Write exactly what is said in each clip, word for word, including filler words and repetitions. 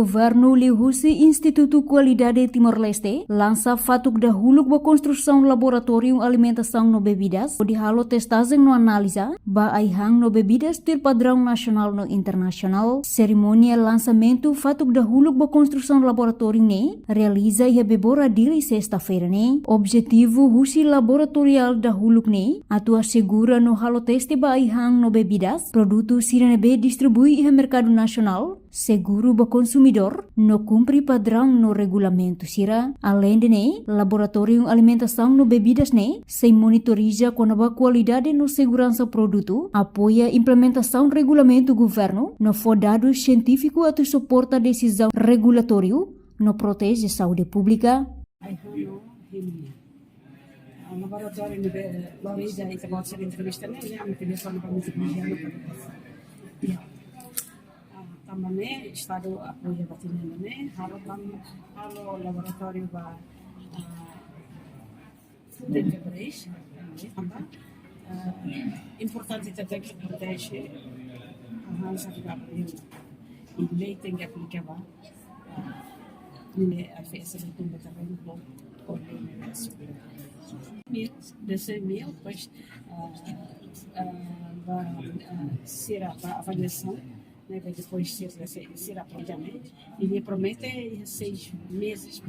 Governu liuhusi Institutu Kualidade Timor-Leste lansa fatuk dahuluk ba konstrusaun laboratóriu alimentasaun no bebidas, hodi halo testajen no analiza ba ai-han no bebidas tuir padraun nasionál no internasionál. Serimónia lansamentu fatuk dahuluk ba konstrusaun laboratóriu ne'e realiza iha Bebora Dili, sesta-feira ne'e. Objetivu husi laboratoriál dahuluk ne'e atu asegura no halo teste ba ai-han no bebidas, produtu sira ne'ebé distribui iha merkadu nasionál, seguru ba konsumidór, no kumpre padraun no regulamentu sira. Aleinde ne'e, laboratóriu alimentasaun no bebidas ne'e sei monitoriza kona-ba kualidade no seguransa produtu, apoia implementasaun regulamentu governu, no fó dadus sientífiku atu suporta desizaun regulatóriu, no proteje saúde públika. Ai-han no hemia. Ah, laboratóriu ne'ebé, eh, lori ida ita-boot sira entrevista ne'e, ne'e ami pede só ba misi pede. Ya. Ah, tanba ne'e Estadu apoia ba tinan ne'e, halo tan, halo laboratóriu ba, ah, food and beverage, tanba, ah, importante ita tenke proteje, ah, ai-han sira ne'ebé. I lei tenke aplika ba, ah, ne'e F S ne'e tenke também por, por lei. Mil, dezasseis mil, depois, ah, ah, ba, ah, sira ba avaliasaun, ne'e, depois sira, sira, sira aproveita, ne'e. I ne'e promete seis meses.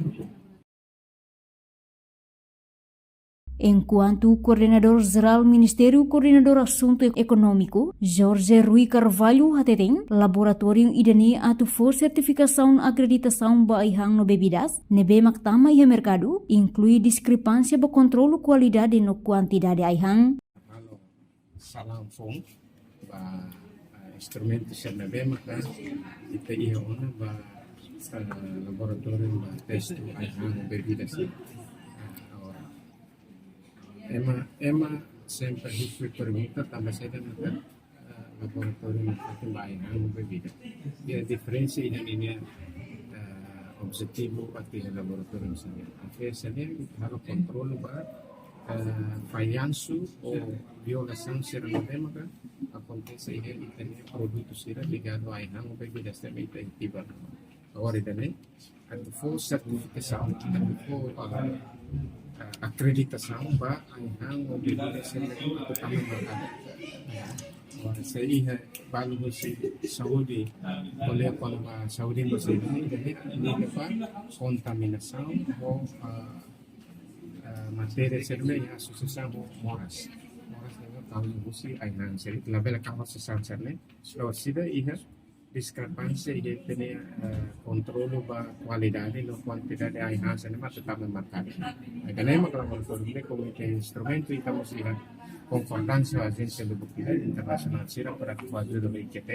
Enkuantu Koordenadór Jerál Ministériu Koordenadór Asuntu Ekonómiku, Jorge Rui Carvalho hateten, laboratóriu ida-ne'e atu fó sertifikasaun akreditasaun ba ai-han no bebidas ne'ebé mak tama iha merkadu, inklui diskrepansia ba kontrolu kualidade no kuantidade ai-han. Halo salan foun ba, ah, instrumentu sira ne'ebé maka ita iha ona ba, ah, laboratóriu ba teste ai-han no bebidas. Ah, agora, ema, ema sempre husu pergunta, tanba saida maka, ah, laboratóriu maka atu ba ai-han no bebida. Iha diferensa iha ninia, ah, objetivu atu iha laboratóriu sira-ne'e. Atu iha sira-ne'e, halo kontrolu ba, eh, fallansu ou violasaun sira ne'ebé maka akontese iha ita-nia produtu sira ligadu ai-han no bebidas ne'ebé ita ativu. Agora ida-ne'e atu fó sertifikasaun, atu fó, eh, eh, akreditasaun ba ai-han no bebidas sira ne'ebé mak atu tama iha merkadu. Agora, se iha balu husi saúde, ko'alia kona-ba saúde, mas ida-ne'e, ida-ne'e, ida-ne'e ba kontaminasaun ou, eh, eh, matéria sira-ne'e iha asosiasaun ho moras. Moras ne'e kauza husi ai-han sira-ne'e, labele kaba sasán sira-ne'e. So, sida iha diskrepansia iha ita-nia, eh, kontrolu ba kualidade no kuantidade ai-han sira-ne'e mak atu tama iha merkadu. Ida-ne'e mak laboratóriu ne'e komu instrumentu ita mós iha konkordánsia ho ajénsia lubuk ida internasionál sira para atu ajuda ba I Q T.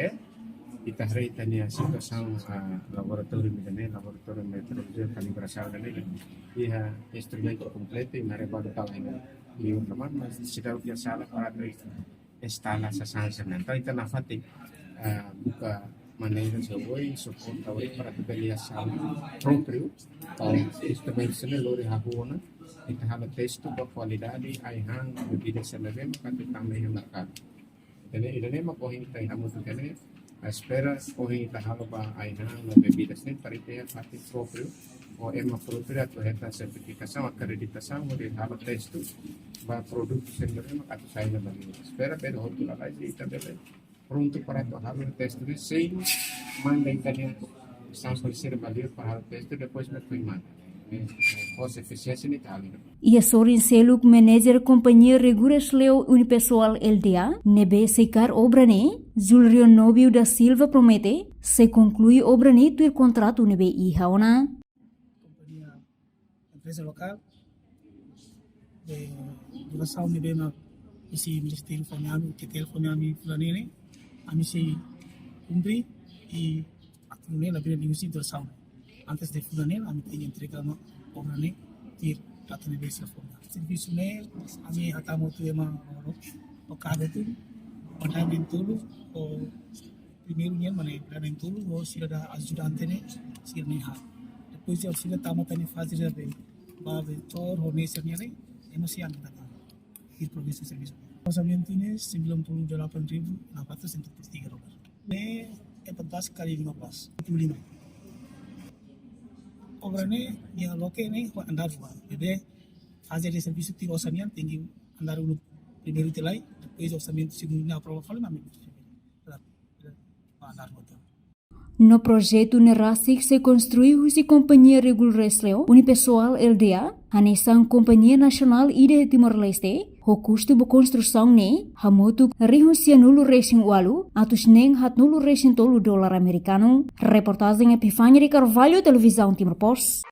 Ita haree ita-nia situasaun, ah, laboratóriu ida-ne'e, laboratóriu metrolojia kalibrasaun ida-ne'e, iha instrumentu kompletu, i haree balu tau iha liur, mas seidauk iha sala para atu instala sasán sira-ne'e. Entaun ita nafatin, ah, buka maneira oioin, suporta oioin para atu bele iha sala própriu, ah, instrumentu sira-ne'e lori hahú ona, ita halo teste ba kualidade ai-han, bebida sira-ne'ebé mak atu tama iha merkadu. Entaun, ida-ne'e mak ohin ita hamutuk ida-ne'e, ah, espera ohin ita halo ba ai-han no bebidas ne'e, para ita iha fatin própriu, ou ema própriu atu hetan sertifikasaun, akreditasaun, hodi halo teste ba produtu sira-ne'ebé mak atu sai iha ba liur. Espera bele hotu lalais ita bele prontu para atu halo teste ne'e, sei manda ita-nia sampel sira ba liur para halo teste, depois mak foin manda. Eh, eh, ho efisiénsia ne'e ita halo. Iha sorin seluk, manager kompañia Regures Leo Unipessoal Lda, ne'ebé sei kaer obra ne'e, Julio Nobio da Silva, promete sei konklui obra ne'e tuir kontratu ne'ebé iha ona. Kompañia, empreza lokál, eh, durasaun ne'ebé mak husi ministériu fó mai ami, T T L fó mai ami fulan ne'e, ami sei kumpre, i atu nune'e labele liuhusi durasaun. Antes de fulan ne'e, ami tenke entrega ona obra ne'e tuir data ne'ebé sira fó mai. Servisu ne'e, ami hatama hotu ema, no, no, no kabe tu, pada mentulu, o, primeiru nian, mane, pada mentulu, o, sira-nia ajudante ne'e, sira-nia hak. Depois, o, sira tama tan iha faze de, ba, vetor, o, ne'e sira-nia, ema sei angkat. Di provinsi servisu. Orsamentu ne'e sembilan puluh delapan ribu enam ratus enam puluh tiga dolar. Ne'e empat belas kali lima belas, dua puluh lima. Obra ne'e, nia loke ne'e, ho andar rua. Jadi, faze de servisu tiru osan nian, tenke andar uluk primeiru tiha lai, depois orsamentu segundu ne'e aprova fali, na me andar rua tiha. No projetu ne'e rasik sei konstrui husi kompañia Regulus Rescue, Unipessoal Lda, hanesan kompañia nasionál ida iha Timor-Leste, ho kustu ba konstrusaun ne'e, hamutuk rihun sianulu resin ualu, atus neen haatnulu resin tolu dolar amerikanu. Reportajen Epifania de Carvalho, Televizaun Timor Post.